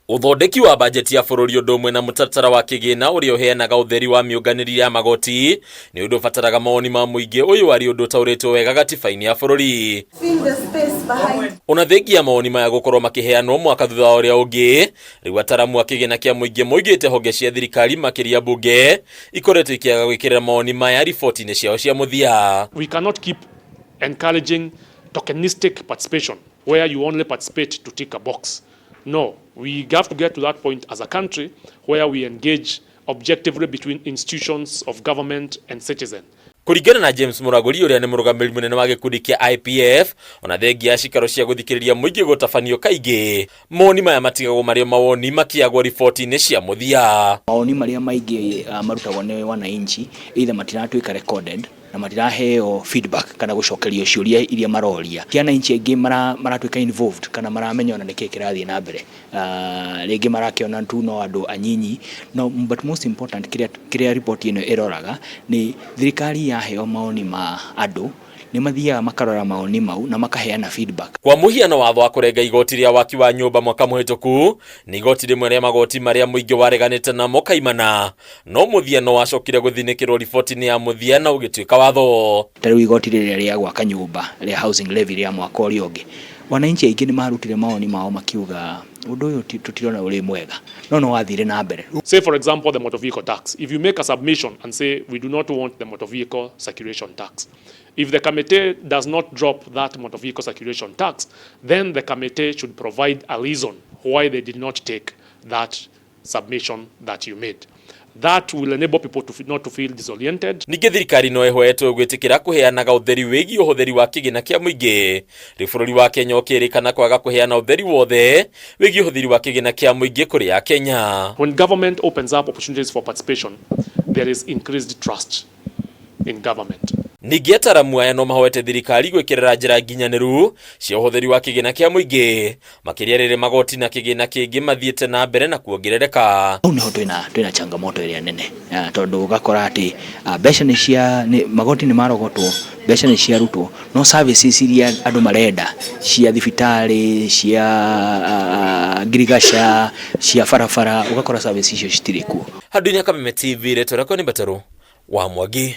Ũthondeki wa bajeti ya bũrũri ũndũ ũmwe na mũtaratara wa kĩgĩna ũrĩa ũheanaga ũtheri wa mĩũnganĩri ya magoti nĩ ũndũ ũbataraga mawoni ma mũingĩ. Ũyũ warĩ ũndũ ũtaũrĩtwo wega gatiba-inĩ ya bũrũri. Fill the space behind. Ona thengia mawoni maya gũkorwo makĩheanwo mwaka thutha wa ũrĩa ũngĩ, rĩu ataramu a kĩgĩna kĩa mũingĩ moigĩte honge cia thirikari, makĩria mbunge, ikoretwo ikĩaga gwĩkĩrĩra mawoni maya riboti-inĩ ciao cia mũthia. We cannot keep encouraging tokenistic participation where you only participate to tick a box. No, we have to get to that point as a country where we engage objectively between institutions of government and citizen. Kũringana na James Mũragũri, ũrĩa nĩ mũrũgamĩrĩri mũnene wa gĩkundi kĩa IPF, ona thengia ya cikaro cia gũthikĩrĩria mũingĩ gũtabanio kaingĩ, mawoni maya matigagwo marĩ o mawoni makĩagwo riboti-inĩ cia mũthia. Mawoni marĩa maingĩ marutagwo nĩ wananchi either matiratuĩka recorded na matiraheo feedback kana gũcokerio ciũria iria maroria. Ti ananchi aingĩ maratuĩka involved kana maramenya ona nĩkĩ kĩrathiĩ na mbere. Rĩngĩ marakĩona tu no andũ anyinyi no, but most important, kĩrĩa riboti ĩno ĩroraga nĩ thirikari yaheo maoni ma andũ, nĩ mathiaga makarora maoni mau na makaheana feedback. Kwa mũhiano, watho wa kũrenga igoti rĩa waki wa nyũmba mwaka mũhĩtũku nĩ igoti rĩmwe rĩa magoti marĩa mũingĩ wareganĩte namo kaimana, no mũthia no wacokire gũthinĩkĩrwo riboti-inĩ ya mũthia na ũgĩtuĩka watho. Ta rĩu igoti rĩrĩa rĩa gwaka nyũmba rĩa housing levy rĩa mwaka ũrĩa ũngĩ, wananchi aingĩ nĩ marutire maoni mao makiuga ũndũ ũyũ tũtirona ũrĩ mwega, no no wathire na mbere. Say, for example, the motor vehicle tax. If you make a submission and say we do not want the motor vehicle circulation tax, if the committee does not drop that motor vehicle circulation tax, then the committee should provide a reason why they did not take that submission that you made. That will enable people not to feel disoriented. Ningĩ thirikari no ĩhoetwo gwĩtĩkĩra kũheanaga ũtheri wĩgiĩ ũhũthĩri wa kĩgĩna kĩa mũingĩ. Rĩu bũrũri wa Kenya ũkĩrĩkana kwaga kũheana ũtheri wothe wĩgiĩ ũhũthĩri wa kĩgĩna kĩa mũingĩ kũrĩ a Kenya. When government opens up opportunities for participation, there is increased trust in government. Ningĩ ataramu aya no mahoete thirikari gwĩkĩrĩra njĩra nginyanĩru cia ũhũthĩri wa kĩgĩna kĩa mũingĩ, makĩria rĩrĩ magoti na kĩgĩna kĩngĩ mathiĩte na mbere na kuongerereka. Hau nĩho twĩna changamoto ĩrĩa nene, tondũ ũgakora atĩ mbeca nĩ cia nĩ, magoti nĩ marogotwo, mbeca nĩ ciarutwo, no services iria andũ marenda cia thibitarĩ, cia ngirigaca, cia barabara, ũgakora services icio citirĩ kuo. Handũ-inĩ Kameme TV, rĩtwa rĩakwa nĩ Mbatarũ wa Mwangi.